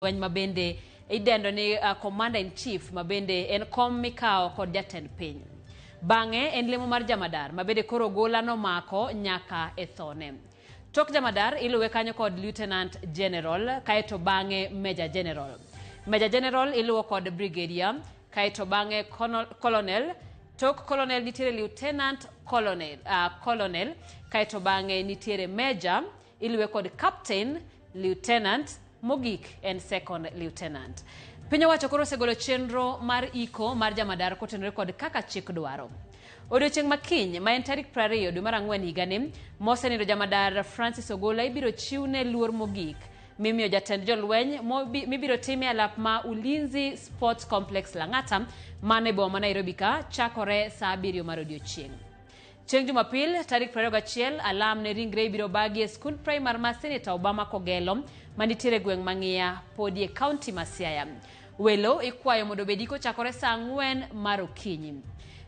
Lweny ma bende idendo ni Commander in Chief ma bende en kom mikawo kod jatend piny. Bang'e en lemo mar jamadar ma bende koro Ogola nomako nyaka e thone. Tok jamadar iluwe kanyo kod Lieutenant General kaeto bang'e Major General. Major General iluwo kod Brigadier kaeto bang'e Colonel. Tok Colonel nitiere Lieutenant Colonel, Colonel kaeto bang'e nitiere Major iluwe kod Captain, Lieutenant, mogik en Second Lieutenant. Piny owacho koro osegolo chenro mar iko mar jamadar kotenore kod kaka chik dwaro. Odiochieng' ma kiny ma en tarik 20 dwe mar ang'wen higani, mosenindo jamadar Francis Ogola ibiro chiwne luor mogik mimiyo jatend jolweny mibiro time e alap ma Ulinzi Sports Complex Lang'ata man e boma ma Nairobi ka chakore saa 7 mar odiochieng'. Chieng' Jumapil tarik 21, alam ne ringre ibiro bagi e skund primar ma Senator Obama Kogelo manitiere e gweng' ma Ng'iya podi e kaunti ma Siaya. Welo ikwayo mondo obedi kochakore saa 4 mar okinyi.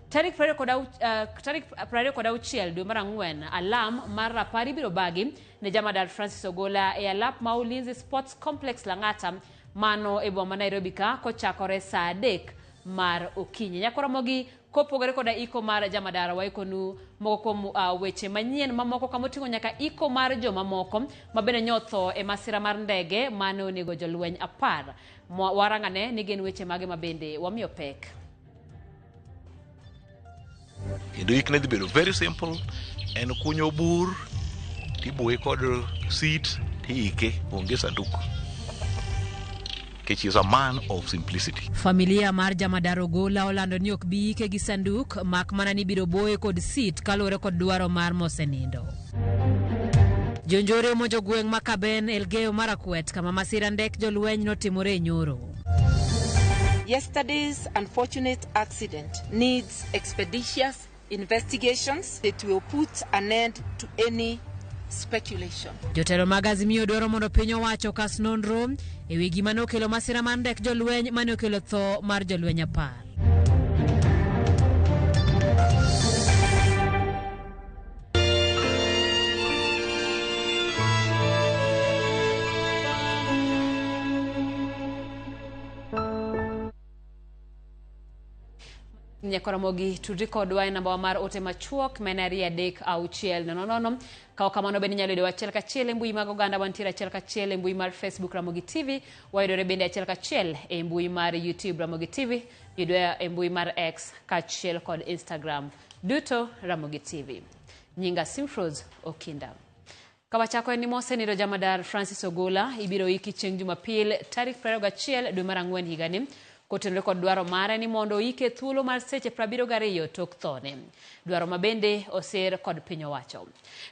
Tarik 26 dwe mar ang'wen, alam mar rapar ibiro bagi ne jamadar Francis Ogola e alap ma Ulinzi Sports Complex Lang'ata mano e boma ma Nairobi ka kochakore saa 3 mar okinyi. Nyakoromogi Kopogore koda iko mar jamadara, waikonu moko kuom weche manyien mamoko kama oting'o nyaka iko mar jomamoko ma bende nyotho e masira mar ndege mane onego jolweny 10. Warang'ane ni gin weche mage ma bende wamiyo pek. Kendo ik ne dhi bedo very simple, en kunyo bur tiboye kod sit tiike, onge sanduk. Nikech is a man of simplicity. Familia mar jamadar Ogola olando ni ok bi ike gi sanduk mak mana ni ibiro boye kod sit kaluwore kod dwaro mar mosenindo. Jonjore omonjo gweng' ma Kaben, Elgeyo Marakwet kama masira ndek jolweny notimore e nyoro. Yesterday's unfortunate accident needs expeditious investigations. It will put an end to any speculation. Jotelo mag Azimio dwaro mondo piny owacho okas nonro e wi gima nokelo masira mar ndek jolweny mane okelo tho mar jolweny 10. Nyakoromogi tudri kodwa e namba wa mar ote machuok ma en 236 00. Ka kamano bende inyalo yudowa achiel kachiel e mbui mag oganda, wantiere achiel kachiel e mbui mar Facebook Ramogi TV, wayudore bende achiel kachiel e mbui mar YouTube Ramogi TV, yudwa e mbui mar X kaachiel kod Instagram duto Ramogi TV. Nyinga Simfrose Okinda. Kawachako en ni mosenindo jamadar Francis Ogola ibiro iki chieng' Jumapil tarik 21 dwe mar ang'wen higani kotenore kod dwaro mare ni mondo oike thuolo mar seche 72 tok thone. Dwaro ma bende osir kod piny owacho.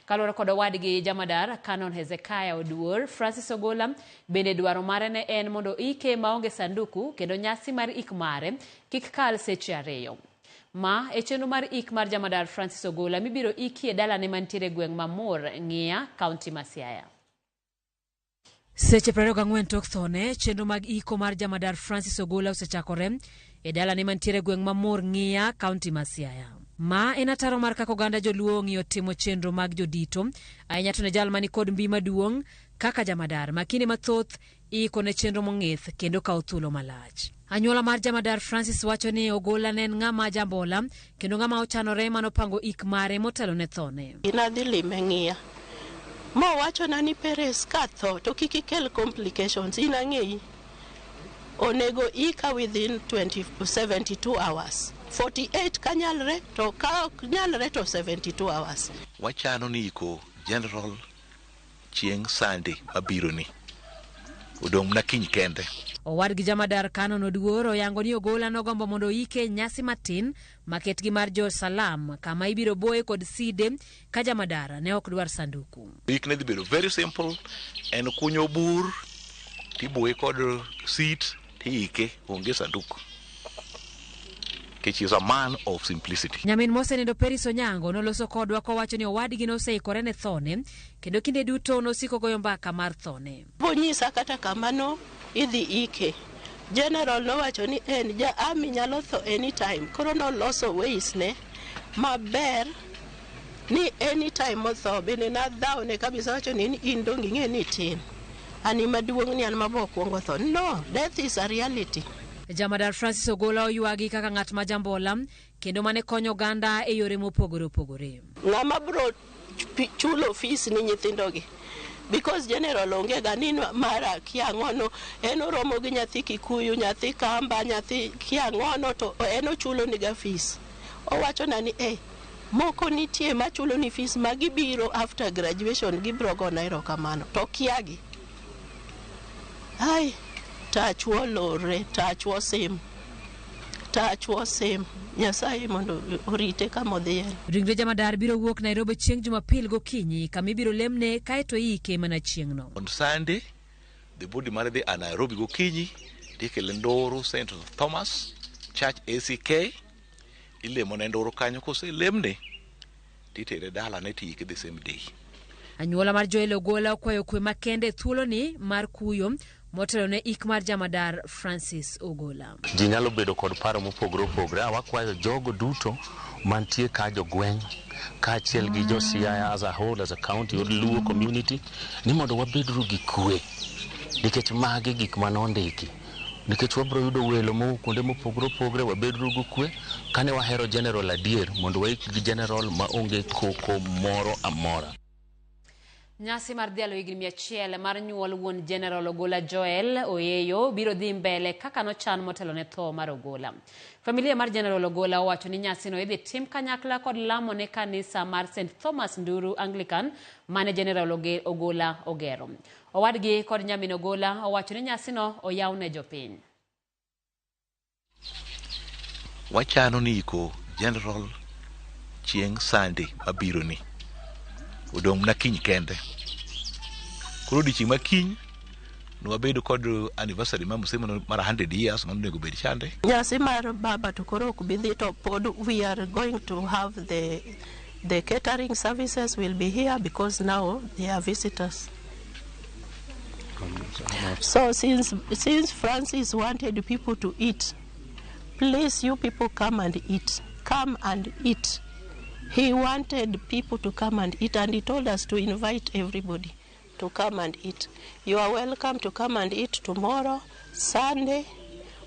Kaluwore kod owadgi jamadar Canon Hezekiah Oduor, Francis Ogola bende dwaro mare ne en mondo oike maonge sanduku kendo nyasi mar ik mare kik kal seche 2. Ma e chenro mar ik mar jamadar Francis Ogola mibiro iki e dalane mantiere gweng' ma Mor Ng'iya, kaunti ma Siaya. Seche 24 tok thone, chenro mag iko mar jamadar Francis Ogola osechakore e dalane mantiere gweng' ma Mor Ng'iya, kaunti ma Siaya. Ma en ataro mar kaka oganda joluo ong'iyo timo chenro mag jodito, ahinya to ne jal mani kod mbi maduong' kaka jamadar ma kinde mathoth iko ne chenro mong'ith kendo kawo thuolo malach. Anyuola mar jamadar Francis wacho ni Ogola ne en ng'ama jambola kendo ng'ama ochanore manopango ik mare motelo ne thone. Nadhi lime Ng'iya mowachona ni Peres katho to kik ikel complications, in ang'eyi. Onego ika within 72 hours. 48 kanyalre to ka ok nyalre to 72 hours. Wachano ni iko General chieng' Sunday mabiro ni. Odong' mana kiny kende. Owadgi jamadar Canon Oduor oyango ni Ogola nogombo mondo oike nyasi matin maketgi mar jo Salam kama ibiro boye kod side ka jamadar ne ok dwar sanduku. Ik ne dhi bedo very simple, en kunyo bur tiboye kod sit tiike, onge sanduk. Nikech is a man of simplicity. Nyamin mosenindo Peris Onyango noloso kodwa kowacho ni owadgi noseikore ne thone kendo kinde duto nosiko goyo mbaka mar thone. Bonyisa kata kamano idhi ike. General nowacho ni en ja army nyalo tho anytime. Koro noloso ways ne maber ni anytime motho bende nadhawne kabisa wacho ni in dong' ing'e ni itin. An ema duong' ni an ma bo okuongo tho. No, death is a reality. Jamadar Francis Ogola oywagi kaka ng'at ma jambola kendo mane konyo oganda e yore mopogore opogore. Ng'ama bro chulo fees ni nyithindogi? Because general onge ga ni mara kia ang'ono, en oromo gi nyathi Kikuyu, nyathi Kamba, nyathi kia ang'ono to en ochulo niga fees. Owacho na ni moko nitie machulo ni fees ma gibiro after graduation gibiro gona erokamano to kiagi. Ai, tachwa olorre, tachwa osim. Tachwa osim. Nyasaye mondo orite kama odhiye. Ringre jamadar biro wuok Nairobi chieng' Jumapil gokinyi kama ibiro lemne kaeto iike mana chieng'no. On Sunday, the body mar dhi a Nairobi gokinyi tikele Nduru St. Thomas Church ACK ilemo ne Nduru kanyo koselemne titere dalane tiike the same day. Anyuola mar Joel Ogola okwayo kwe makende e thuoloni mar kuyo motelo ne ik mar jamadar Francis Ogola. Ji nyalo bedo kod paro mopogore opogore. Wakwayo jogo duto mantie ka jogweng' kaachiel gi jo Siaya as a whole, as a county or Luo community ni mondo wabedru gi kwe nikech magi gik manondiki nikech wabiro yudo welo mowuok kuonde mopogore opogore wabedru gi kwe kane wahero general adier mondo waik gi general maonge koko moro amora. Nyasi mar dhialo higni 100 mar nyuol wuon General Ogola Joel Oyeyo biro dhi mbele kaka nochan motelo ne tho mar Ogola. Familia mar General Ogola owacho ni nyasino idhi tim kanyakla kod lamo ne kanisa mar St. Thomas Nduru Anglican mane General Ogola ogero. Owadgi kod nyamin Ogola owacho ni nyasino oyaw ne jopiny. Wachano ni iko General chieng' Sunday mabiro ni. Odong' mana kiny kende. Koro odiochieng' ma kiny nwabedo kod anniversary mar Museveni mar 100 years mano onego bed chande. Nyasi mar baba to koro ok bi dhi to pod we are going to have the catering services will be here because now they are visitors. So since Francis wanted people to eat, please you people come and eat. Come and eat. He wanted people to come and eat, and he told us to invite everybody to come and eat. You are welcome to come and eat tomorrow, Sunday.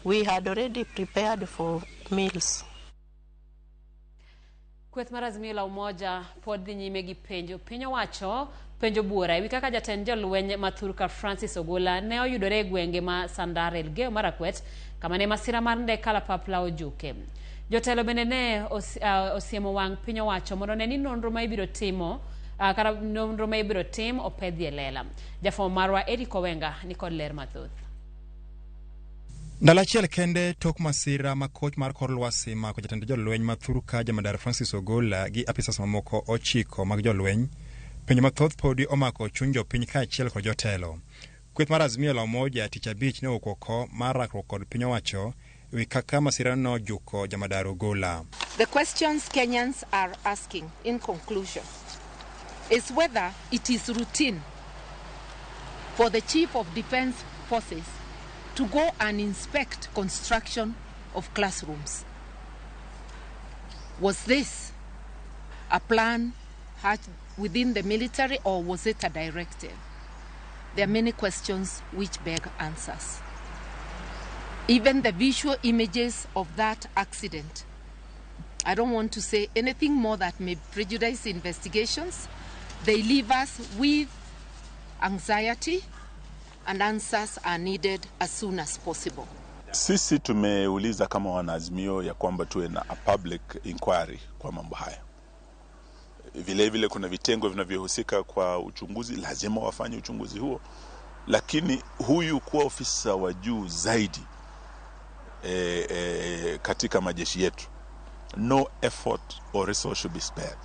We had already prepared for meals. Kweth mar Azimio la Umoja pod dhi nyime gi penjo piny owacho penjo buora ewi kaka jatend jolweny ma thurka Francis Ogola ne oyudore e gwenge ma Sandar Elgeyo Marakwet kama ne masira mar ndek kalapapla ojuke. Jotelo bende ne osiemo wang' piny owacho mondo ne ni nonro ma ibiro timo kata nonro ma ibiro tim opedhi e lela. Jafwambo marwa Eric Owenga ni kod ler mathoth. Ndalo achiel kende tok masira ma koch mar kor lwasi mako jatend jolweny ma thurka jamadar Francis Ogola gi apisas mamoko 9 mag jolweny, penjo mathoth podi omako chuny jopiny kaachiel kod jotelo. Kweth mar Azimio la Umoja tich abich ne owuok oko mar rakruok kod piny owacho ewi kaka masirano nojuko jamadar Ogola. The questions Kenyans are asking in conclusion is whether it is routine for the Chief of Defense Forces to go and inspect construction of classrooms. Was this a plan hatched within the military or was it a directive? There are many questions which beg answers. Even the visual images of that accident, I don't want to say anything more that may prejudice investigations. They leave us with anxiety, and answers are needed as soon as possible. Sisi tumeuliza kama wanaazimio ya kwamba tuwe na a public inquiry kwa mambo haya. Vile vile kuna vitengo vinavyohusika kwa uchunguzi, lazima wafanye uchunguzi huo. Lakini huyu kuwa ofisa wa juu zaidi katika majeshi yetu, no effort or resource should be spared.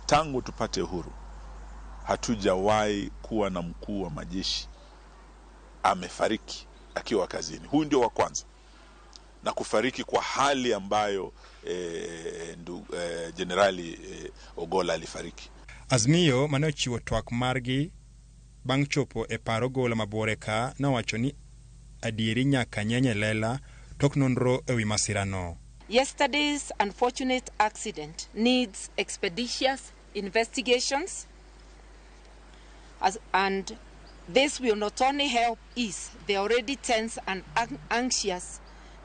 Tangu tupate uhuru hatujawahi kuwa na mkuu wa majeshi amefariki akiwa kazini. Huyu ndio wa kwanza, na kufariki kwa hali ambayo Generali Ogola alifariki. Azimio mane ochiwo twak margi bang' chopo e par Ogola mabore ka nowacho ni adieri nyaka nyenye lela tok nonro ewi masirano. Yesterday's unfortunate accident needs expeditious investigations and This will not only help ease the already tense and anxious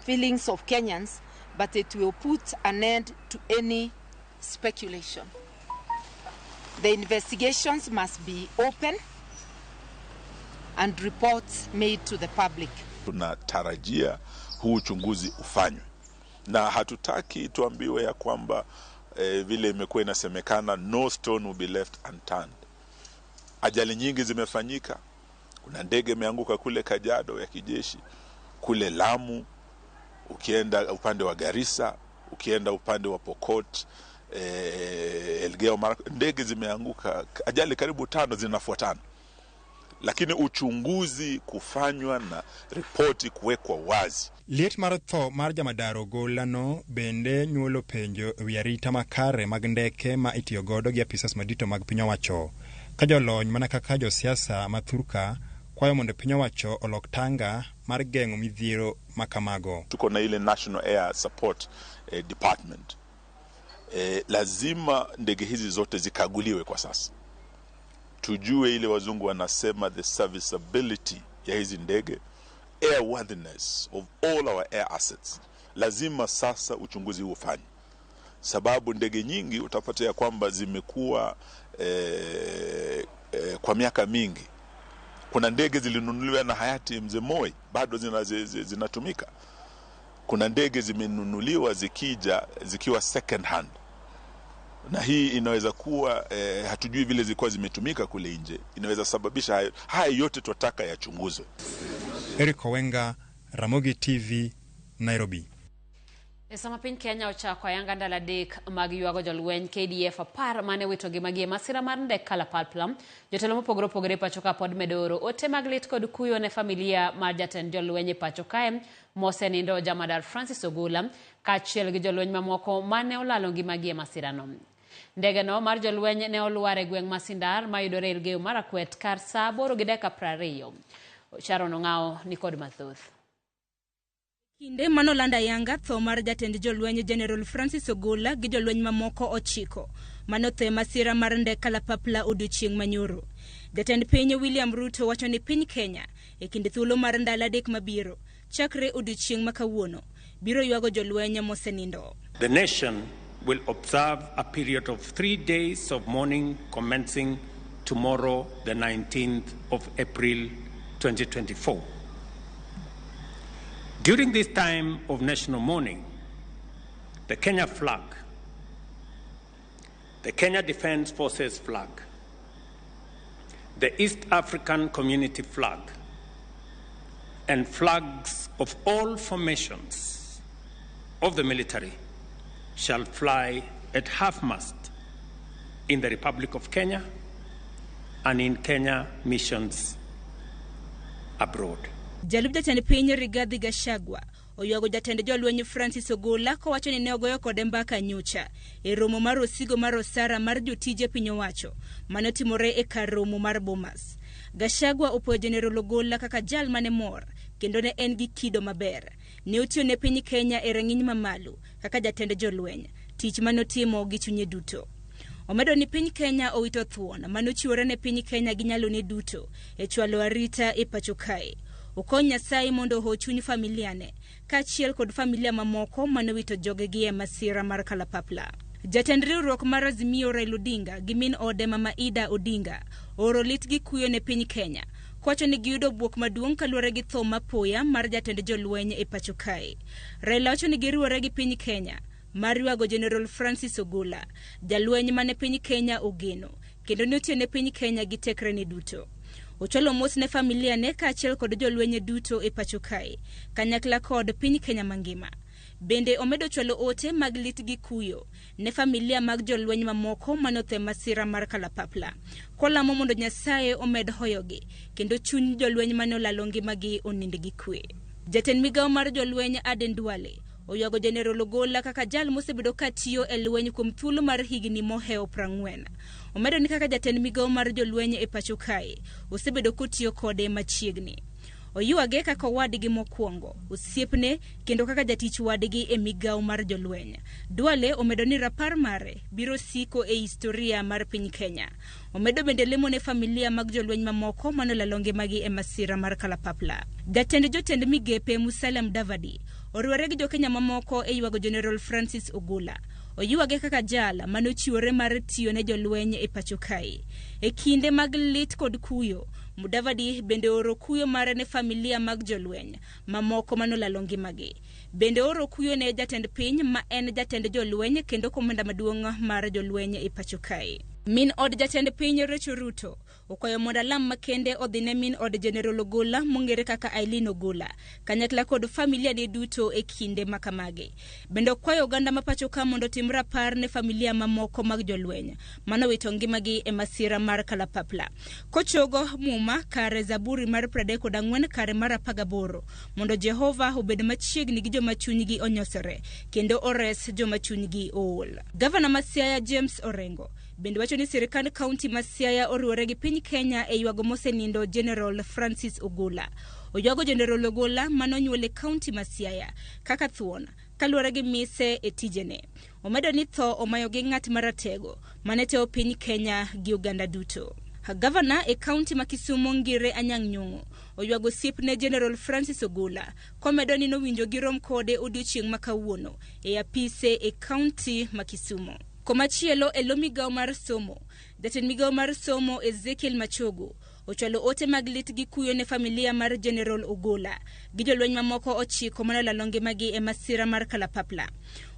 feelings of Kenyans, but it will put an end to any speculation. The investigations must be open and reports made to the public. Tunatarajia huu uchunguzi ufanywe, na hatutaki tuambiwe ya kwamba vile imekuwa inasemekana, no stone will be left unturned. Ajali nyingi zimefanyika. Kuna ndege imeanguka kule Kajiado ya kijeshi, kule Lamu, ukienda upande wa Garissa, ukienda upande wa Pokot, Elgeyo Marakwet, ndege zimeanguka, ajali karibu 5 zinafuatana. Lakini uchunguzi kufanywa na ripoti kuwekwa wazi. Liet mar tho mar jamadar Ogola no bende nyuolo penjo ewi arita makare mag ndeke ma itiyo godo gi apisas madito mag piny owacho. Ka jolony mana kaka josiasa ma thurka kwayo mondo piny owacho olok tanga mar geng'o midhiero makamago. Tuko na ile National Air Support Department. Lazima ndege hizi zote zikaguliwe kwa sasa. Tujue ile wazungu wanasema the serviceability ya hizi ndege, airworthiness of all our air assets. Lazima sasa uchunguzi huu ufanywe. Sababu ndege nyingi utapata ya kwamba zimekuwa kwa miaka mingi. Kuna ndege zilinunuliwa na hayati Mzee Moi, bado zinatumika. Kuna ndege zimenunuliwa zikija zikiwa second hand. Na hii inaweza kuwa hatujui vile zilikuwa zimetumika kule nje. Inaweza sababisha haya yote tunataka yachunguzwe. Eric Owenga, Ramogi TV, Nairobi. Sama piny Kenya ochako ayanga ndalo 3 mag ywago jolweny KDF 10 mane wito ngimagi e masira mar ndek kalapapla. Jotelo mopogore opogore e pacho ka pod medo oro ote mag lit kod kuyo ne familia mar jatend jolweny e pacho kae mosenindo Jamadar Francis Ogola kaachiel gi jolweny mamoko mane olalo ngimagi e masirano. Ndege no mar jolweny ne olwar e gweng' Masindar mayudore Elgeyo Marakwet kar saa 8:20. Sharon Ong'ao ni kod mathoth. Kinde manolanda ayanga tho mar jatend jolweny General Francis Ogola gi jolweny mamoko 9 manotho e masira mar ndek kalapapla odiochieng' manyoro. Jatend piny William Ruto wacho ni piny Kenya e kind thuolo mar ndalo 3 mabiro chakre odiochieng' ma kawuono biro ywago jolweny mosenindo. The nation will observe a period of 3 days of mourning commencing tomorrow, the 19th of April 2024. During this time of national mourning, the Kenya flag, the Kenya Defence Forces flag, the East African Community flag, and flags of all formations of the military shall fly at half-mast in the Republic of Kenya and in Kenya missions abroad. Jalup jatend piny Rigathi Gachagua oywago jatend jolweny Francis Ogola kowacho ni ne ogoyo kode mbaka nyocha e romo mar osigo mar osara mar jotije piny owacho manotimore e kar romo mar Bomas. Gachagua opuoyo General Ogola kaka jal mane mor kendo ne en gi kido maber. Ne otiyo ne piny Kenya e rang'iny mamalo kaka jatend jolweny, tich manotimo gi chunye duto. Omedo ni piny Kenya owito thuon manochiwore ne piny Kenya gi nyalone duto e chwalo arita e pacho kae. Okony Nyasaye mondo oho chuny familiane kaachiel kod familia mamoko manowito jogegi e masira mar kalapapla. Jatend riwruok mar Azimio Raila Odinga gi min ode Mama Ida Odinga ooro lit gi kuyo ne piny Kenya kowacho ni giyudo bwok maduong' kaluwore gi tho mapoya mar jatend jolweny e pacho kae. Raila wacho ni giriwore gi piny Kenya mar ywago General Francis Ogola, jalweny mane piny Kenya ogeno kendo ne otiyo ne piny Kenya gi tekrene duto. Ochwalo mos ne familia ne kaachiel kod jolweny duto e pacho kae, kanyakla kod piny Kenya mangima. Bende omedo chwalo ote mag lit gi kuyo ne familia mag jolweny mamoko manotho e masira mar kalapapla, kolamo mondo Nyasaye omed hoyogi kendo chuny jolweny mane olalo ngimagi onind gi kwe. Jatend migawo mar jolweny Aden Duale oywago General Ogola kaka jal mosebedo katiyo e lweny kuom thuolo mar higni mohewo 40. Omedo ni kaka jatend migawo mar jolweny e pacho kae osebedo kotiyo kode machiegni. Oywage kaka owadgi mokwongo, osiepne kendo kaka jatich wadgi e migawo mar jolweny. Duale omedo ni rapar mare biro siko e historia mar piny Kenya. Omedo bende lemo ne familia mag jolweny mamoko manolalo ngimagi e masira mar kalapapla. Jatend jotend migepe Musalia Mudavadi oriwore gi jokenya mamoko e ywago General Francis Ogola. Oywage kaka jal manochiwore mar tiyo ne jolweny e pacho kae. E kinde mag lit kod kuyo, Mudavadi bende oro kuyo mare ne familia mag jolweny mamoko manolalo ngimagi. Bende oro kuyo ne jatend piny ma en jatend jolweny kendo komanda maduong' mar jolweny e pacho kae. Min od jatend piny Rachel Ruto okwayo mondo alam makende odhi ne min od General Ogola mong'ere kaka Eileen Ogola kanyakla kod familia ne duto e kinde makamagi. Bende okwayo oganda ma pacho ka mondo otim rapar ne familia mamoko mag jolweny manowito ngimagi e masira mar kalapapla. Kochogo muma kare Zaburi mar 34 kare mar 18 mondo Jehova obed machiegni gi joma chunygi onyosore kendo ores joma chunygi ool. Gavana ma Siaya James Orengo bende wacho ni sirkand kaunti ma Siaya oriwore gi piny Kenya e ywago mosenindo General Francis Ogola. Oywago General Ogola manonyuol e kaunti ma Siaya kaka thuon kaluwore gi mise e tijene. Omedo ni tho omayo gi ng'at maratego mane tewo piny Kenya gi oganda duto. Gavana e kaunti ma Kisumu Ngire Anyang' Nyong'o oywago osiepne General Francis Ogola komedo ni nowinjo girom kode odiochieng' ma kawuono e apise e kaunti ma Kisumu. Komachielo e lo migawo mar somo, jatend migawo mar somo Ezekiel Machogo ochwalo ote mag lit gi kuyo ne familia mar General Ogola gi jolweny mamoko 9 manolalo ngimagi e masira mar kalapapla.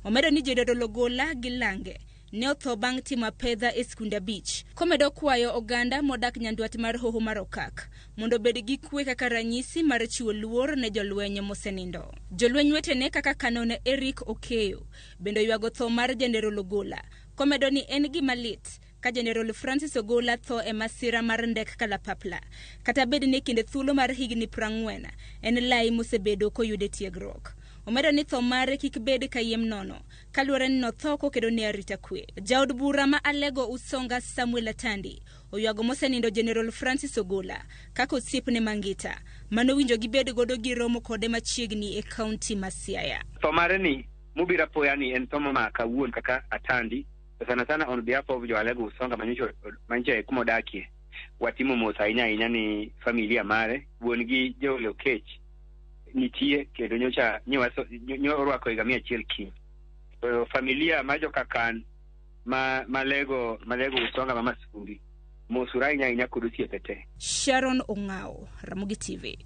Omedo ni General Ogola gi lange ne otho bang' timo apedha e skunde 5. Komedo kwayo oganda modak nyandwat mar hoho mar Okak mondo obed gi kwe kaka ranyisi mar chiwo luor ne jolweny mosenindo. Jolweny wetene kaka Canon Eric Okeyo bende oywago tho mar General Ogola komedo ni en gima lit ka General Francis Ogola tho e masira mar ndek kalapapla kata bed ni kinde thuolo mar higni 40 en lai mosebedo koyude tiegruok. Omedo ni tho mare kik bed kayiem nono kaluwore ni notho kokedo ne arita kwe. Jaod bura ma Alego Usonga Samuel Atandi oywago mosenindo General Francis Ogola kaka osiepne mangita manowinjo gibed godo gi romo kode machiegni e kaunti ma Siaya. Tho mare ni mobiro apoya ni en tho momaka awuon kaka Atandi, to sana sana on behalf of jo Alego Usonga manyocha kuma odakie. Watimo mos ahinya ahinya ni familia mare, wuon gi Joel Okech nitie kendo nyocha nyorwako higa 100 kiny. Familia mar jokakan ma Malego Usonga ma Masumbi mosura ahinya ahinya kod osiepe te. Sharon Ong'ao, Ramogi TV.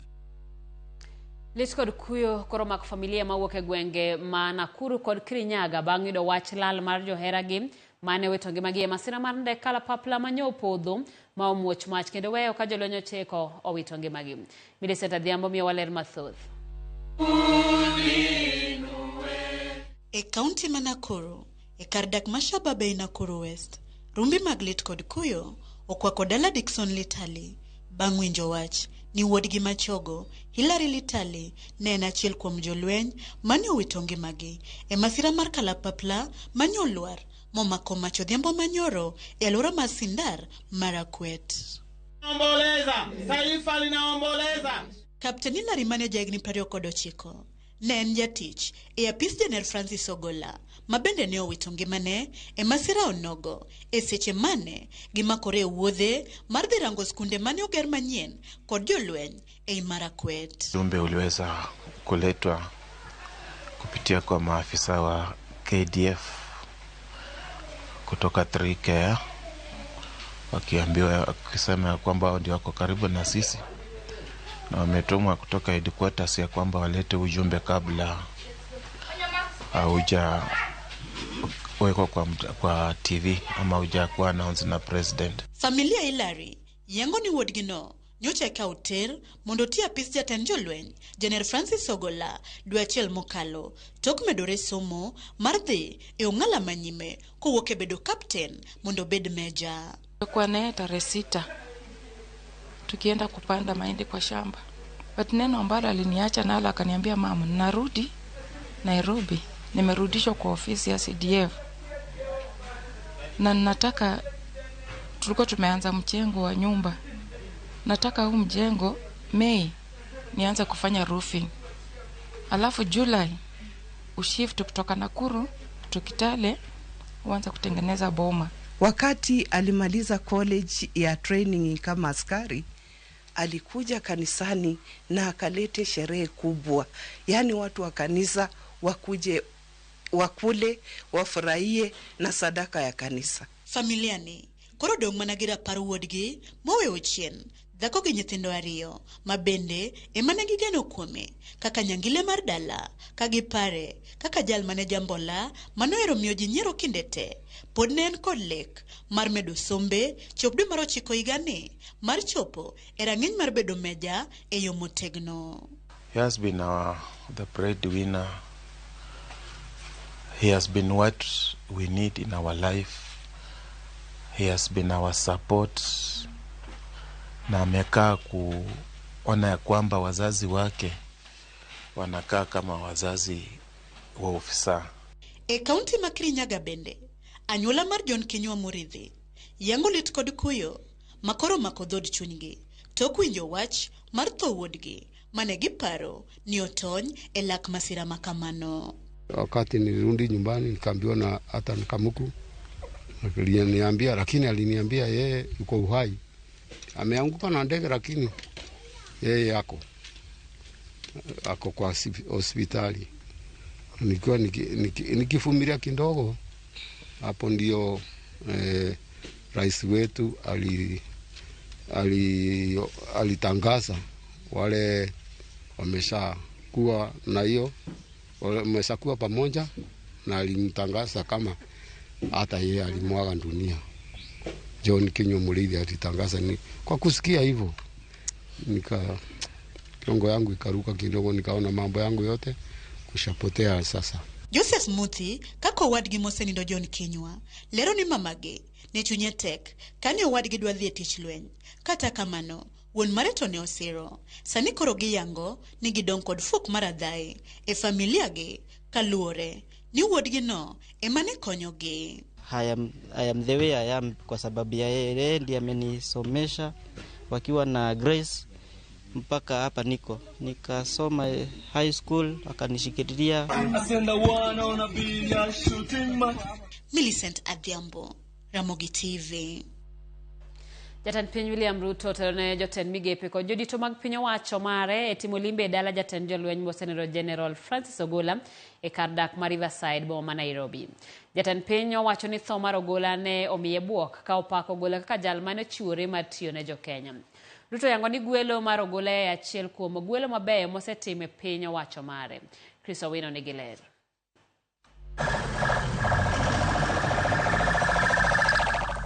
Lit kod kuyo koro mako familia mawuok e gwenge ma Nakuru kod Kirinyaga bang' yudo wach lal mar joheragi mane wito ngimagi e masira mar ndek kalapapla manyo opodho ma omuoch mach kendo weyo ka jolweny 9 owito ngimagi. Millicent Adhiambo miyo waler mathoth. E kaunti ma Nakuru, e kar dak ma Shaba Bay Nakuru West, rumbi mag lit kod kuyo okwako dala Dickson Litali bang' winjo wach ni wuodgi machogo Hilary Litali ne en achiel kuom jolweny mane owito ngimagi e masira mar kalapapla mane olwar momako mach odhiambo manyoro e alwora mar Sindar Marakwet. Omboleza, taifa linaomboleza. Kapten Hilary mane jahigni 29 ne en jatich e apis Jener Francis Ogola ma bende ne owito ngimane e masira onogo e seche mane gimakore e wuodhe mar dhi rango skunde mane oger manyien kod jolweny ei Marakwet. Ujumbe uliweza kuletwa kupitia kwa maafisa wa KDF kutoka 3Care wakiambiwa, wakisema kwamba ndio wako karibu na sisi na wametumwa kutoka headquarters ya kwamba walete ujumbe kabla hauja wekwa kwa TV ama hujakuwa announced na president. Familia Hilary yengo ni wuodgi no nyocha ikaw ter mondo oti apis jatend jolweny Jener Francis Ogola dwe achiel mokalo tok medore somo mar dhi e ong'ala manyime kowuok e bedo captain mondo obed meja. Kwa naye tarehe 6 tukienda kupanda mahindi kwa shamba. But neno ambalo aliniacha nalo akaniambia, mama, narudi Nairobi, nimerudishwa kwa ofisi ya CDF. Na nataka, tulikuwa tumeanza mjengo wa nyumba. Nataka huu mjengo Mei nianze kufanya roofing, alafu July ushift kutoka Nakuru to Kitale uanze kutengeneza boma. Wakati alimaliza college ya training kama askari, alikuja kanisani na akalete sherehe kubwa, yaani watu wa kanisa wakuje wakule wafurahie na sadaka ya kanisa. Familia ni koro dong' mana gi rapar wuodgi moweyo chien dhako gi nyithindo ariyo ma bende ema ne gigeno kuome kaka nyangile mar dala ka gipare kaka jal mane jambola manohero miyo ji nyiero kinde te. Pod ne en kod lek mar medo sombe chop dwe mar 9 higani mar chopo e rang'iny mar bedo meja e yo motegno. He has been the breadwinner. He has been what we need in our life. He has been our support. Na amekaa kuona ya kwamba wazazi wake wanakaa kama wazazi wa ofisa. E kaunti ma Kirinyaga bende, anyuola mar John Kinyua Murithi yango lit kod kuyo makoro mako dhood chunygi tok winjo wach mar tho wuodgi mane giparo ni otony e lak masira makamano. Wakati nilirudi nyumbani nikaambiwa na hata Kamuku aliniambia, lakini aliniambia yeye yuko uhai, ameanguka na ndege, lakini yeye ako kwa hospitali. Nikiwa nikivumilia kidogo, hapo ndio rais wetu alitangaza wale wameshakuwa na hiyo, wameshakuwa pamoja, na alimtangaza kama hata yeye alimwaga dunia. John Kinyua Murithi alitangaza. Ni kwa kusikia hivyo nika kiongo yangu ikaruka kidogo, nikaona mambo yangu yote kushapotea sasa. Joseph Muthi kaka owadgi mosenindo John Kinyua lero ni mamagi ne chunye tek kane owadgi dwa dhi e tich lweny. Kata kamano wuon mare to ne osiro. Sani koro giyango ni gidong' kod fuok mar adhae e familia gi kaluwore ni wuodgi no ema ne konyogi. I am the way I am kwa sababu ya yeye, ndiye amenisomesha wakiwa na Grace mpaka hapa niko. Nikasoma high school akanishikilia. Millicent Adhiambo, Ramogi TV. Jatend piny William Ruto otelo ne jotend migepe kod jodito mag piny owacho mare e timo limbe e dala jatend jolweny mosenindo General Francis Ogola e kar dak ma Riverside, boma ma Nairobi. Jatend piny owacho ni tho mar Ogola ne omiye buok ka opako Ogola kaka jal mane ochiwore mar tiyo ne jokenya. Ruto yango ni gwelo mar Ogola e achiel kuom gwelo mabeyo mosetim e piny owacho mare. Chris Owino nigi ler.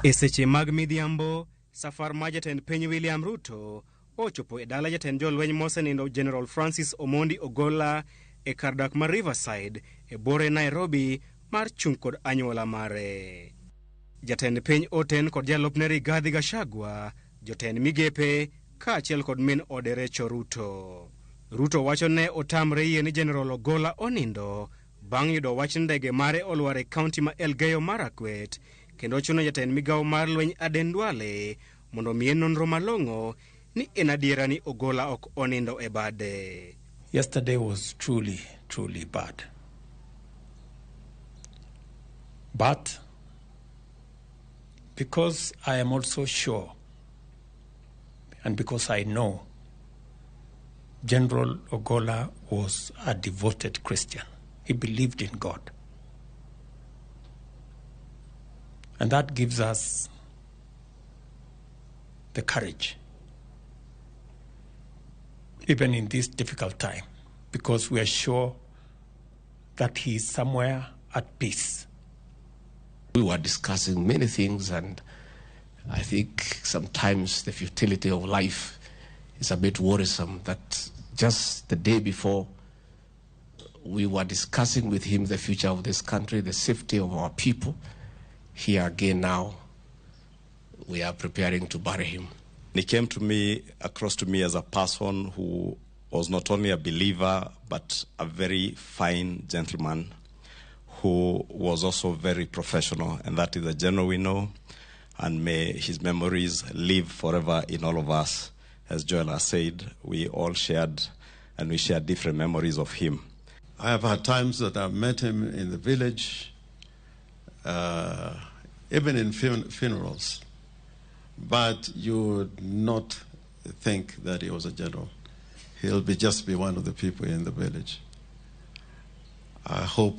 E seche mag midhiambo, safar mar jatend piny William Ruto ochopo e dala jatend jolweny mosenindo General Francis Omondi Ogola e kar dak mar Riverside e bore Nairobi mar chung' kod anyuola mare. Jatend piny oten kod jalupne Rigathi Gachagua, jotend migepe kaachiel kod min ode Rachel Ruto. Ruto wacho ne otamre yie ni General Ogola onindo bang' yudo wach ndege mare olwar e kaunti ma Elgeyo Marakwet, kendo chuno jatend migawo mar lweny Aden Duale mondo omiye nonro malong'o ni en adiera ni Ogola ok onindo e bade. Yesterday was truly, truly bad. But because I am also sure, and because I know, General Ogola was a devoted Christian. He believed in God. And that gives us the courage, even in this difficult time, because we are sure that he is somewhere at peace. We were discussing many things, and I think sometimes the futility of life is a bit worrisome, that just the day before we were discussing with him the future of this country, the safety of our people. Here again now, we are preparing to bury him. He came to me, across to me as a person who was not only a believer, but a very fine gentleman who was also very professional. And that is the general we know, and may his memories live forever in all of us. As Joel has said, we all shared and we share different memories of him. I have had times that I've met him in the village, even in funerals, but you would not think that he was a general. He'll just be one of the people in the village. I hope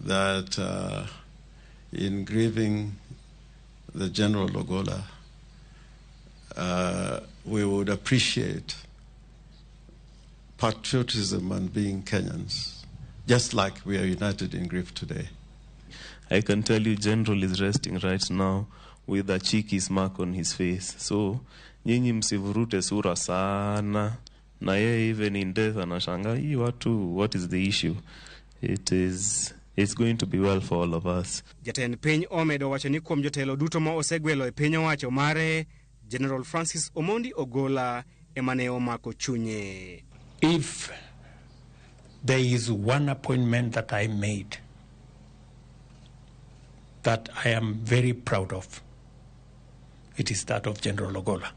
that in grieving the General Ogolla, we would appreciate patriotism and being Kenyans, just like we are united in grief today. I can tell you General is resting right now with a cheeky smirk on his face. So, nyinyi msivurute sura sana. Na yeye even in death anashanga, hii watu, what is the issue? It's going to be well for all of us. Jatend piny omedo wacho ni kuom jotelo duto ma osegwelo e piny owacho mare, General Francis Omondi Ogolla ema ne omako chunye. If there is one appointment that I made that I am very proud of, it is that of General Ogolla.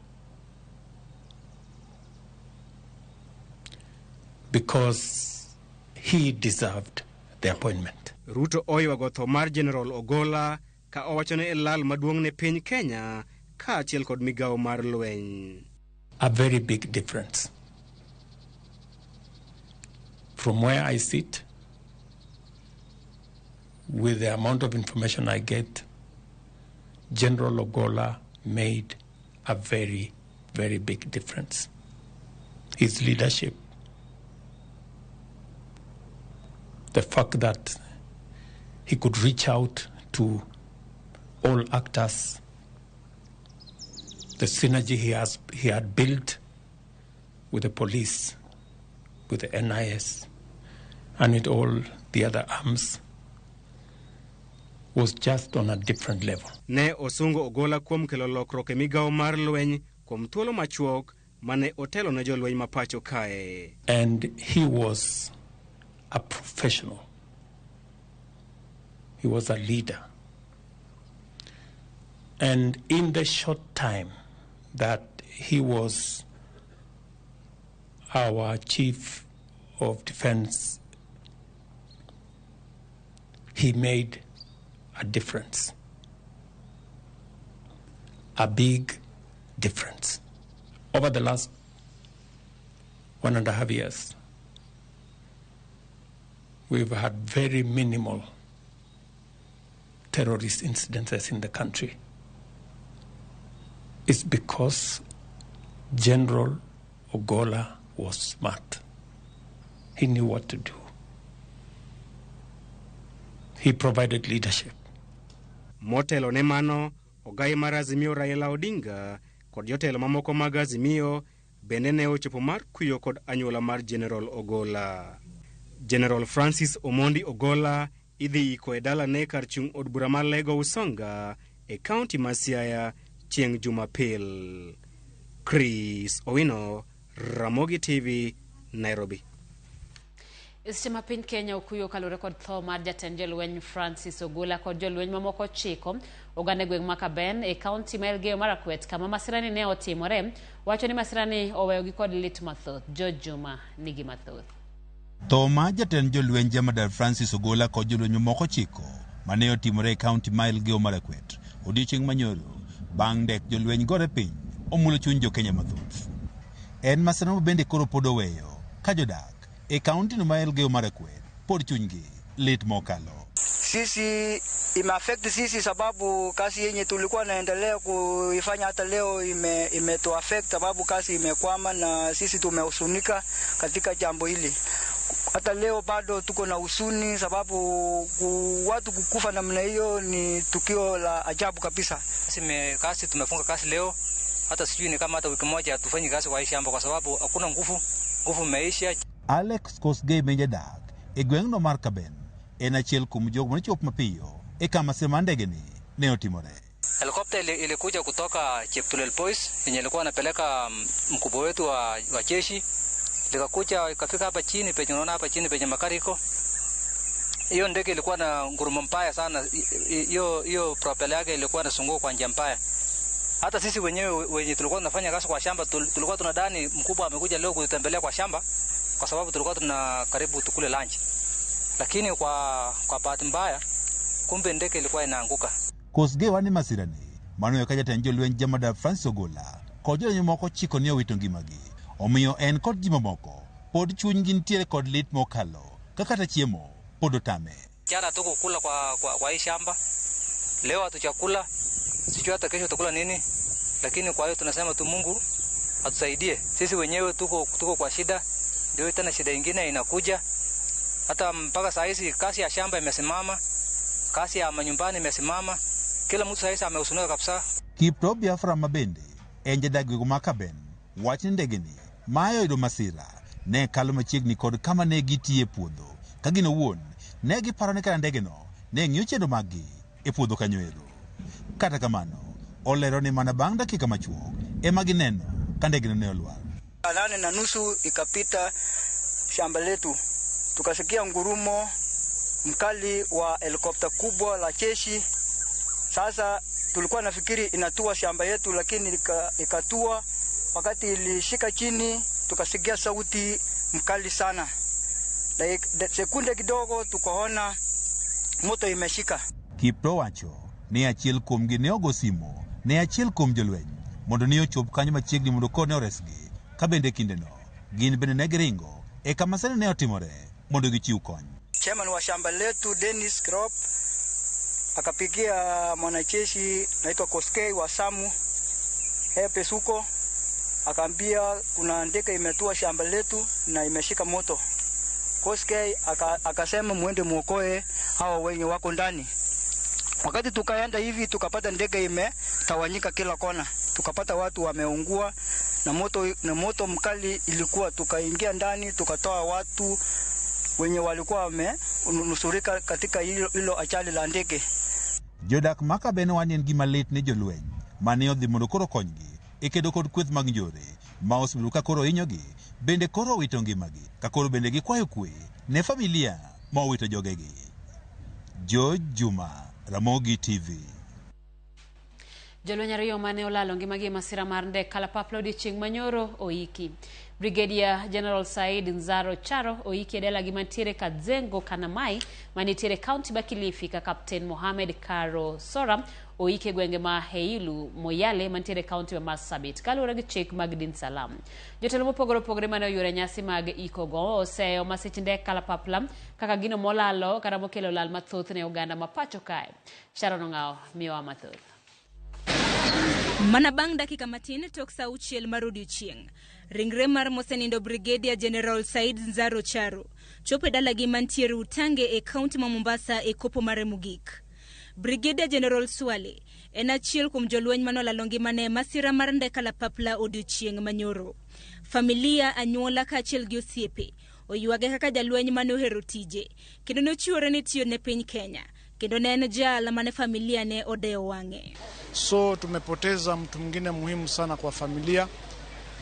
Because he deserved the appointment. Ruto oywago tho mar General Ogolla ka owacho ni en lal maduong' ne piny Kenya kaachiel kod migawo mar lweny. A very big difference. From where I sit, with the amount of information I get, General Ogolla made a very, very big difference. His leadership, the fact that he could reach out to all actors, the synergy he had built with the police, with the NIS, and with all the other arms, was just on a different level. Ne osungo Ogolla kuom kelo lokruok e migawo mar lweny kuom thuolo machuok mane otelo ne jolweny ma pacho kae. And he was a professional. He was a leader. And in the short time that he was our chief of defense, he made a difference, a big difference. Over the last 1.5 years, we've had very minimal terrorist incidences in the country. It's because General Ogolla was smart. He knew what to do. He provided leadership. Motelo ne mano, ogai mar Azimio Raila Odinga kod jotelo mamoko mag Azimio bende ne ochopo mar kuyo kod anyuola mar General Ogolla. General Francis Omondi Ogolla idhi iko e dalane kar chung' od bura mar Lego Usonga e kaunti ma Siaya chieng' Jumapil. Chris Owino, Ramogi TV, Nairobi. E seche ma piny Kenya okuyo kaluwore kod tho mar jatend jolweny Francis Ogolla kod jolweny mamoko 9 oganda e gweng' ma Kaben e kaunti ma Elgeyo Marakwet kama masirani ne otimore, wacho ni masirani oweyogi kod lit mathoth. George Juma nigi mathoth. Tho mar jatend jolweny Jemadar Francis Ogolla kod jolweny mamoko 9 mane otimore e kaunti ma Elgeyo Marakwet odiochieng' manyoro bang' ndek jolweny gore piny omulo chuny jo-Kenya mathoth. En masira ma bende koro pod oweyo ka jodak e kaunti no ma Elgeyo Marakwet pod chunygi lit mokalo. Sisi imeaffect sisi sababu kazi yenye tulikuwa naendelea kuifanya hata leo imetuaffect sababu kazi imekwama na sisi tumehusunika katika jambo hili. Hata leo bado tuko na husuni sababu watu kukufa namna hiyo ni tukio la ajabu kabisa. Kazi tumefunga kazi leo, hata sijui ni kama hata wiki moja hatufanyi kazi kwa hii shamba kwa sababu hakuna nguvu, nguvu imeisha. Alex Kosgei Menjadak e gweng'no mar Kaben en achiel kuom jogo mane chopo mapiyo e kama masira mar ndege ni ne otimore. Helikopta ilikuja kutoka Cheptulel Boys yenye ilikuwa inapeleka mkubwa wetu wa jeshi, likakuja ikafika hapa chini penye unaona hapa chini penye makari iko. Hiyo ndege ilikuwa na ngurumo mbaya sana, hiyo propeller yake ilikuwa inazunguka kwa njia mbaya. Hata sisi wenyewe wenye tulikuwa tunafanya kazi kwa shamba tulikuwa tunadhani mkubwa amekuja leo kutembelea kwa shamba, kwa sababu tulikuwa tuna karibu tukule lunch, lakini kwa bahati mbaya kumbe ndege ilikuwa inaanguka. Kosgei ni masirani mano ka jatend jolweny Jemadar Francis Ogolla kod jolweny moko 9 ne owito ngimagi, omiyo en kod ji mamoko pod chunygi nitiere kod lit mokalo ka kata chiemo pod otame. Jana tukukula kwa hii shamba, leo hatuchakula, sijui hata kesho tutakula nini, lakini kwa hiyo tunasema tu Mungu atusaidie. Sisi wenyewe tuko kwa shida, ndio tena shida nyingine inakuja. Hata mpaka saa hizi kasi ya shamba imesimama, kasi ya manyumbani imesimama, kila mtu saa hizi amehuzunika kabisa. Kiptoo Biafra mabende en jadak gweng' ma Kaben wach ni ndegeni ma oyudo masira ne kalo machiegni kod kama ne gitiye puodho ka gin owuon ne giparo ni kara ndegeno ne ng'iyo chenro maggi e puodho kanyoero. Kata kamano olero ni mana bang' dakika machuok ema gineno ka ndegeno ne olwar. 8:30 ikapita shamba letu, tukasikia ngurumo mkali wa helikopta kubwa la jeshi. Sasa tulikuwa nafikiri inatua shamba yetu, lakini ikatua. Wakati ilishika chini tukasikia sauti mkali sana. Sekunde kidogo tukaona moto imeshika. Kiptoo wacho ni achiel kuomgi ne ogo simo ne achiel kuom jolweny mondo ne ochop kanyo machiegni mondo kone oresgi, ka bende kindeno gin bende ne giringo e kama masira ne otimore mondo gichiw kony. Chairman wa shamba letu Dennis Krop akapigia mwanajeshi naitwa Koskei wa Samu Hepesuko, akaambia kuna ndege imetua shamba letu na imeshika moto. Koskei akasema muende muokoe hawa wenye wako ndani. Wakati tukaenda hivi tukapata ndege imetawanyika kila kona, tukapata watu wameungua na moto mkali ilikuwa. Tukaingia ndani tukatoa watu wenye walikuwa wamenusurika katika hilo ajali la ndege. Jodak ma Kaben wani en gima lit ne jolweny mane odhi mondo koro konygi e kedo kod kweth mag njore ma osebedo ka koro hinyogi bende koro owito ngimagi, ka koro bende gikwayo kwe ne familia ma owito jogegi. George Juma, Ramogi TV. Jolweny ariyo mane olalo ngimagi e masira mar ndek kalapapla odiechieng' manyoro oiki. Brigadier General Said Nzaro Charo oiki e dalagi mantiere Kadzengo Kanamai manitiere kaunti ma Kilifi, ka Captain Mohamed Karo Sora oiki e gwenge ma Heilu Moyale mantiere kaunti ma Marsabit kaluwore gi chik mag din Salam. Jotelo mopogore opogore mane oyuoro nyasi mag iko go oseyo masich ndek kalapapla kaka gino molalo kata mokelo lal mathoth ne oganda ma pacho kae. Sharon Ong'ao miyowa mathoth. Mana bang' dakika matin tok saa 6 mar odiechieng', ringre mar mosenindo Brigadier General Said Nzaro Charo chopo e dalagi mantiere Utange e kaunti ma Mombasa e kopo mare mogik. Brigadier General Swale en achiel kuom jolweny manolalo ngimane e masira mar ndek kalapapla odiechieng' manyoro. Familia, anyuola kaachiel gi osiepe oywage kaka jalweny mane ohero tije kendo nochiwore ni tiyo ne piny Kenya, kendo ne en jal mane familia ne odewo wang'e. So tumepoteza mtu mwingine muhimu sana kwa familia.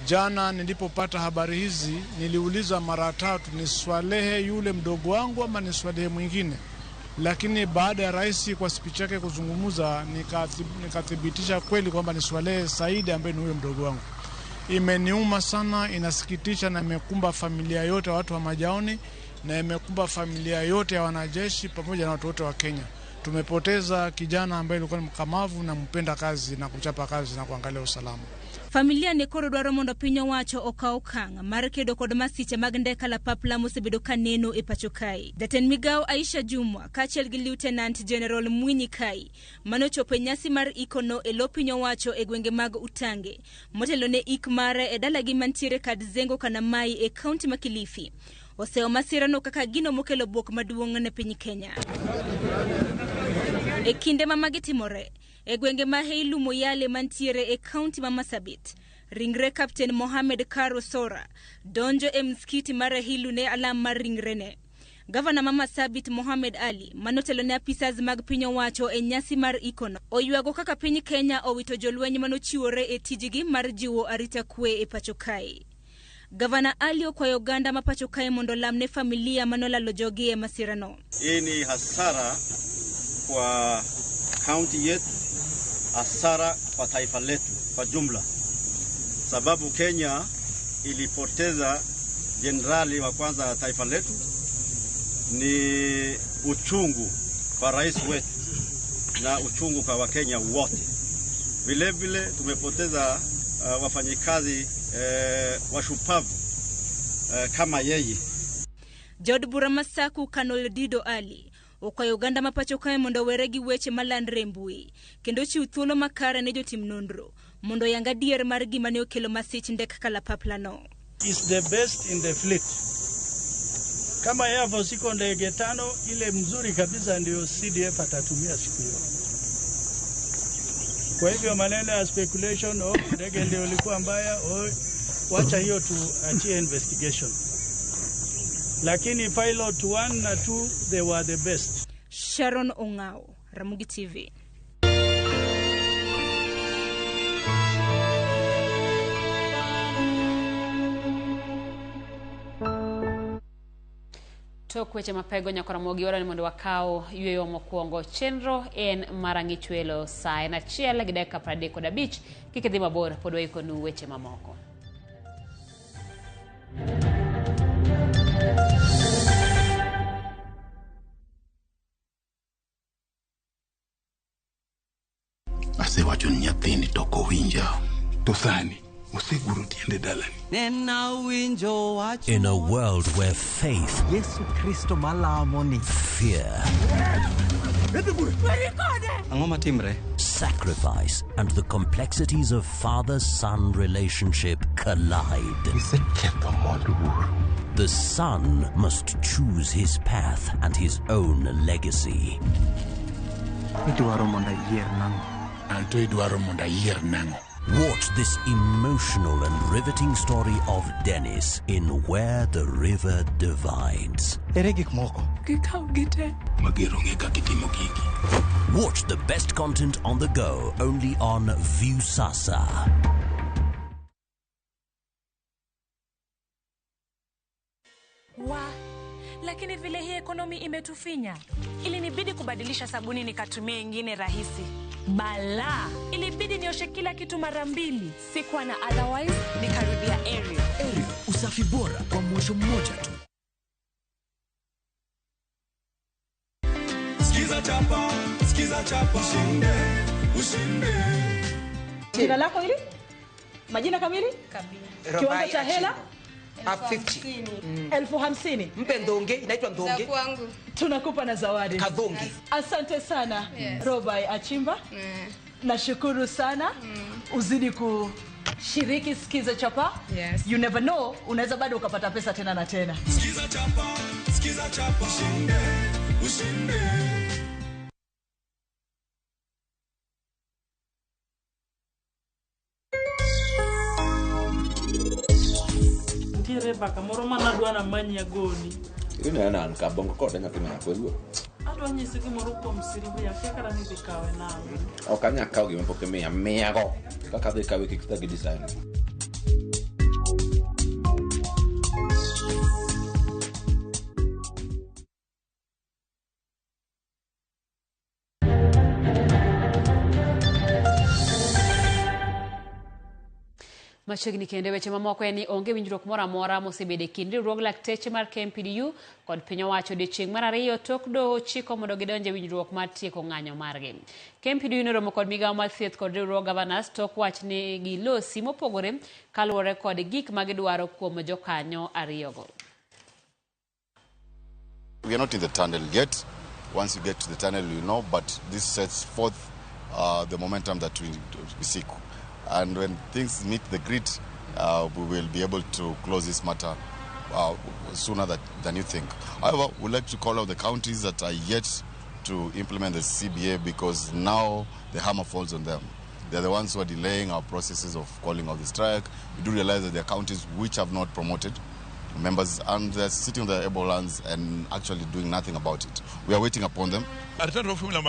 Jana nilipopata habari hizi niliuliza mara tatu, ni Swalehe yule mdogo wangu ama ni Swalehe mwingine? Lakini baada ya rais kwa speech yake kuzungumza nikathibitisha kweli kwamba ni Swalehe Saidi ambaye ni huyo mdogo wangu. Imeniuma sana, inasikitisha na imekumba familia yote watu wa Majaoni na imekumba familia yote ya wanajeshi pamoja na watu wote wa Kenya. Tumepoteza kijana ambaye alikuwa mkamavu na mpenda kazi na kuchapa kazi na kuangalia usalama. Familia ne koro dwaro mondo piny owacho okaw okang' mar kedo kod masiche mag ndek kalapapla mosebedo ka neno e pacho kae. Jatend migawo Aisha Jumwa kaachiel gi Lieutenant General Mwinyi Kai manochopo e nyasi mar ikono e lo piny owacho e gwenge mag Utange motelo ne ik mare e dalagi mantiere Kadzengo Kanamai e kaunti ma Kilifi oseyo masirano kaka gino mokelo bwok maduong' ne piny Kenya. E kinde ma magi timore e gwenge ma Heilu Moyale mantiere e kaunti ma Marsabit, ringre Captain Mohamed Karo Sora donjo e msikiti mar Heilu ne alam mar ringrene. Gavana ma Marsabit Mohamed Ali manotelo ne apisas mag piny owacho e nyasi mar ikono oywago kaka piny Kenya owito jolweny manochiwore e tijgi mar jiwo arita kwe e pacho kae. Gavana Ali okwayo oganda ma pacho kae mondo olam ne familia manolalo jogi e masirano. Hii ni hasara kwa kaunti yetu, hasara kwa taifa letu kwa jumla, sababu Kenya ilipoteza jenerali wa kwanza taifa letu. Ni uchungu kwa rais wetu na uchungu kwa Wakenya wote. Vile vile tumepoteza wafanyikazi washupavu kama yeye. Jaod bura ma Masaku Kanol Dido Ali okwayo oganda ma pacho kae mondo owere gi weche malandre e mbui kendo chiw thuolo makare ne jotim nonro mondo oyang adier mar gima ne okelo masich ndek kalapaplano. Is the best in the fleet. Kama Air Force iko ndege 5, ile mzuri kabisa ndio CDF atatumia siku hiyo. Kwa hivyo maneno ya speculation, oh, ndege ndio ilikuwa mbaya, oh, wacha hiyo tuachie investigation. Lakini pilot 1 na 2, they were the best. Sharon Ongao, Ramogi TV. Tok weche mapego nyaka Ramogi ora ni mondo wakaw yueyo mokwongo. Chenro en mar ang'ichwelo sa en 1:35. Kik idhi mabor, pod waikonu weche mamoko. Asewacho ni nyathini to ok owinja. To sani oseguro tiende dalani. In a world where faith, Yesu Kristo malamo ni, fear, sacrifice, and the complexities of father-son relationship collide. The son must choose his path and his own legacy. Watch this emotional and riveting story of Dennis in Where the River Divides. Watch the best content on the go, only on Viusasa. Wa, lakini vile hii ekonomi imetufinya. Ilinibidi kubadilisha sabuni nikatumia ingine rahisi. Bala, ilibidi nioshe kila kitu mara 2. Sikuwa na otherwise, nikarudia Ariel. Ariel, usafi bora kwa mwosho mmoja tu. Sikiza chapa, sikiza chapa, ushinde, ushinde. Jina lako hili? Majina kamili? Kamili. Kiwango cha hela? 50. 50,000. Mpe ndonge, inaitwa ndonge. Za kwangu. Tunakupa na zawadi. Kadhonge. Asante sana. Yes. Robai Achimba. Nashukuru sana. Uzidi kushiriki Sikiza Chapa. Yes. You never know, unaweza bado ukapata pesa tena na tena. Sikiza Chapa, Sikiza Chapa, ushinde, ushinde. Nitiere mbaka moro manadwa namanyi agoni. Ineno an ka bongo kode nyathi ma nyako. Adwa nyisi gimoro kuom Sylvia, akia kata ni idhi kawe nang'o. Ok anyal kawo gima pok imiya, miyago. Kaka adhi kawe kik thagi design. Machiegni kende weche mamoko en ni onge winjruok moro amora mosebedo e kind riwruog lakteche mar KMPDU kod piny owacho odiechieng' mar ariyo tok doho chiko mondo gidonj e winjruok mar tieko ng'anyo margi. KMPDU noromo kod migawo mar thieth kod riwruog governors tok wach ni gilosi mopogore kaluwore kod gik ma gidwaro kuom jokanyo ariyogo. We are not in the tunnel yet. Once you get to the tunnel, you know, but this sets forth the momentum that we seek. And when things meet the grid, we will be able to close this matter sooner than you think. However, we'd like to call out the counties that are yet to implement the CBA, because now the hammer falls on them. They're the ones who are delaying our processes of calling off the strike. We do realize that there are counties which have not promoted members, and they're sitting on their able lands and actually doing nothing about it. We are waiting upon them. A return of formula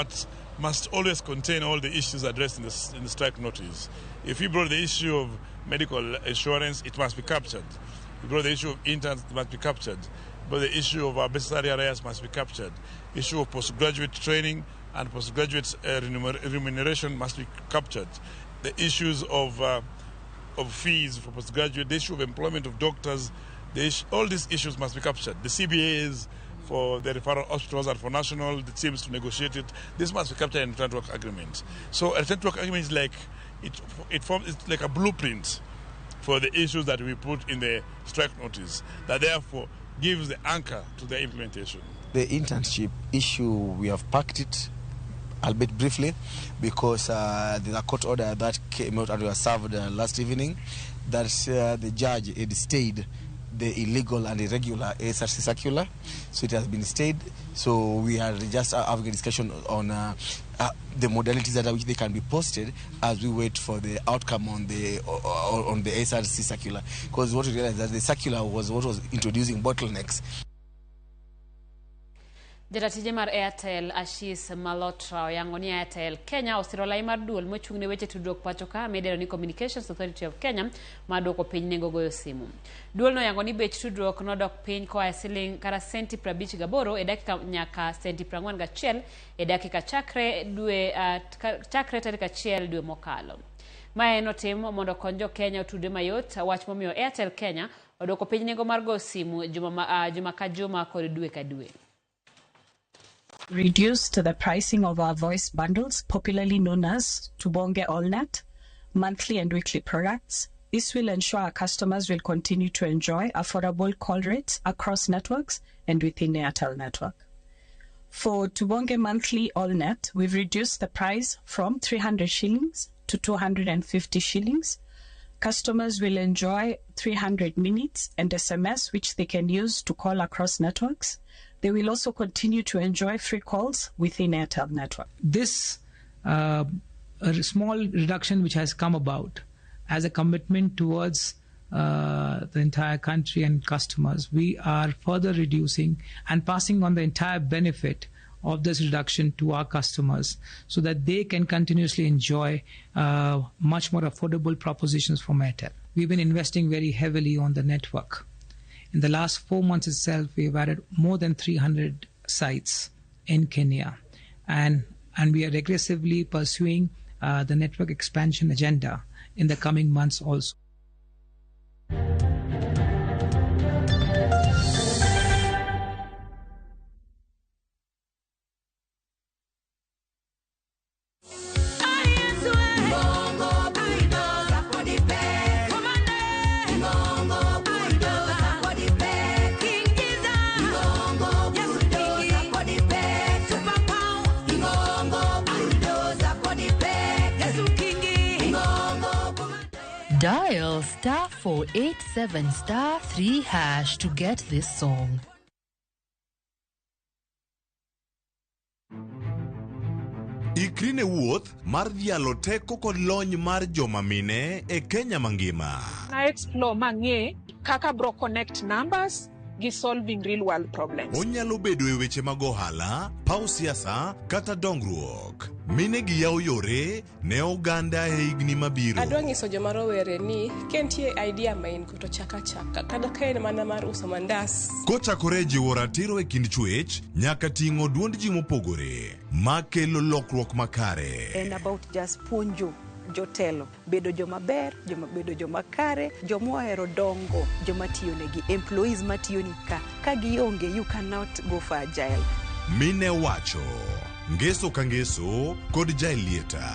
must always contain all the issues addressed in the strike notice. If you brought the issue of medical insurance, it must be captured. If you brought the issue of interns, it must be captured. But the issue of our basic salary arrears must be captured. Issue of postgraduate training and postgraduate remuneration must be captured. The issues of fees for postgraduate, the issue of employment of doctors, All these issues must be captured. The CBAs for the referral hospitals and for national, the teams to negotiate it. This must be captured in return to work agreement. So a return to work agreement is like, it forms, it's like a blueprint for the issues that we put in the strike notice, that therefore gives the anchor to the implementation. The internship issue, we have packed it, albeit briefly, because there's a court order that came out and was served last evening that the judge had stayed the illegal and irregular SRC circular, so it has been stayed. So we are just having a discussion on the modalities that which they can be posted as we wait for the outcome on the SRC circular. Because what we realized that the circular was what was introducing bottlenecks. Jaratije mar Airtel Ashish Malhotra oyango ni Airtel Kenya osiro lai mar duol mochung' ne weche tudruok pacho ka midendo ni Communications Authority of Kenya mar duoko piny nengo goyo simu. Duol no oyango ni bech tudruok nodok piny koa e siling kata senti 58 e dakika nyaka senti 41 e dakika chakre tarik 1 dwe mokalo. Mae notim mondo okony jo Kenya otudre mayot, wach momiyo Airtel Kenya odwoko piny nengo mar goyo simu juma ka juma kod dwe ka dwe. Reduced the pricing of our voice bundles, popularly known as Tubonge AllNet, monthly and weekly products. This will ensure our customers will continue to enjoy affordable call rates across networks and within Airtel network. For Tubonge Monthly AllNet, we've reduced the price from 300 shillings to 250 shillings. Customers will enjoy 300 minutes and SMS, which they can use to call across networks. They will also continue to enjoy free calls within Airtel network. This a small reduction which has come about as a commitment towards the entire country and customers, we are further reducing and passing on the entire benefit of this reduction to our customers so that they can continuously enjoy much more affordable propositions from Airtel. We've been investing very heavily on the network. In the last 4 months itself, we've added more than 300 sites in Kenya, and we are aggressively pursuing the network expansion agenda in the coming months also. Dial *487*3# to get this song. Ikri ne wuoth mar dhialo teko kod lony mar joma mine e Kenya mangima. Na explore mang'e kaka bro connect numbers gi solving real world problems. Onyalo bedo e weche mag ohala, paw siasa kata dongruok. Mine gi yawo yore ne oganda e higni mabiro. Adwa nyiso joma rowere ni ka nitie idea ma in go to chaka chaka kata ka en mana mar uso mandas. Kochakore jiwo ratiro e kind chwech nyaka ting'o duond ji mopogore makelo lokruok makare. En about just puonjo jotelo bedo joma ber, joma bedo joma kare, joma ohero dongo, joma tiyo negi, employees matiyo ni ka gionge you cannot go for agile. Mine wacho ngeso ka ngeso kod Jaelieta.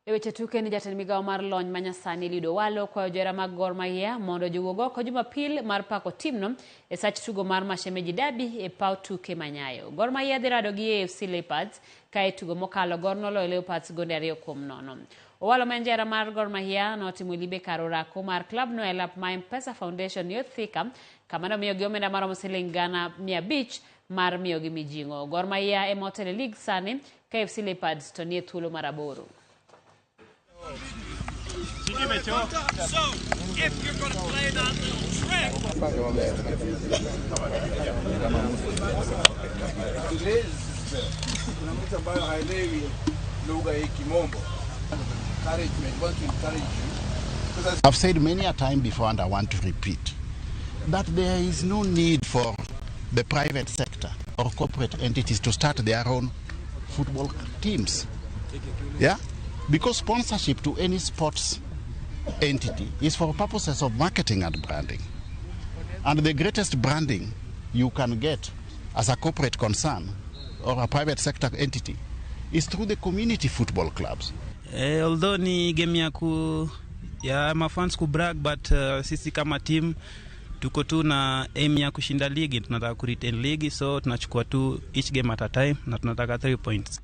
Weche tuke ni jatend migawo mar lony manyasani Eliud Owalo kwayo johera mag Gor Mahia mondo jowuog oko Jumapil mar pako timno e sach tugo mar Mashemeji Derby e paw tuke Manyayo. Gor Mahia dhi rado gi AFC Leopards ka e tugo mokalo Gor noloyo Leopards gonde 2-0. Owalo ma en jahera mar Gor Mahia notimo limbe kar orako mar klabno e lap ma M-Pesa Foundation yo Thika kama nomiyogi omenda maromo siling 500,000 mar miyogi mijing'o. Gor Mahia ema otelo e lig sani ka AFC Leopards to nie thuolo mar aboro. Kuna mtu ambaye haelewi lugha hii Kimombo. Encouragement, want to encourage you. I've said many a time before, and I want to repeat, that there is no need for the private sector or corporate entities to start their own football teams. Yeah? Because sponsorship to any sports entity is for purposes of marketing and branding. And the greatest branding you can get as a corporate concern or a private sector entity is through the community football clubs. Although ni game ya mafans ku brag, but sisi kama team tuko tu na aim ya kushinda ligi, tunataka ku retain ligi, so tunachukua tu each game at a time na tunataka 3 points.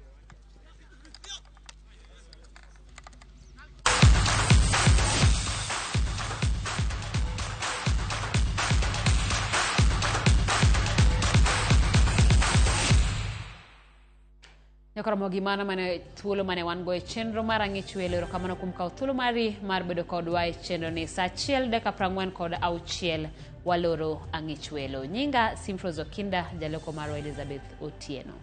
Nyakoromo mano mane thuolo mane wan go e chenro mar Ang'ich Welo. Erokamano kuom kawo thuolo mari mar bedo kodwa e chenro ni. Saa 1:46 waloro Ang'ich Welo. Nyinga Simfros Okinda, jaloko marwa Elizabeth Otieno.